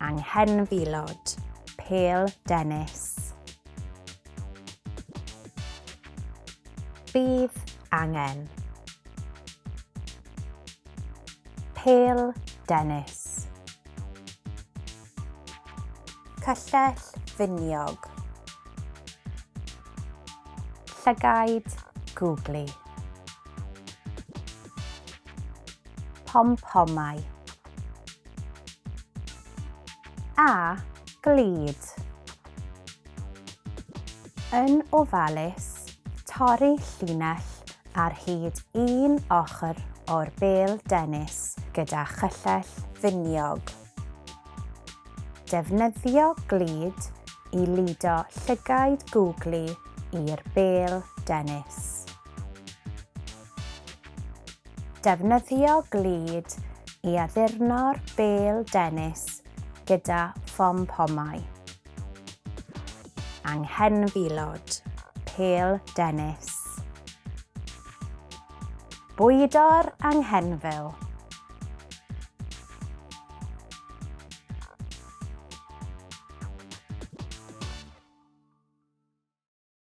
Anghenfilod, pêl denis. Bydd angen. Pêl denis. Cyllell finiog. Llygaid googly. Pom-pomau. A glud. Yn ofalus, torri llinell ar hyd un ochr o'r bêl denis gyda chyllell finiog. Defnyddio glud i ludo llygaid googly i'r bêl denis. Defnyddio glud i addurno'r bêl denis gyda phom-pomau. Anghenfilod, pêl denis. Bwydo'r anghenfil.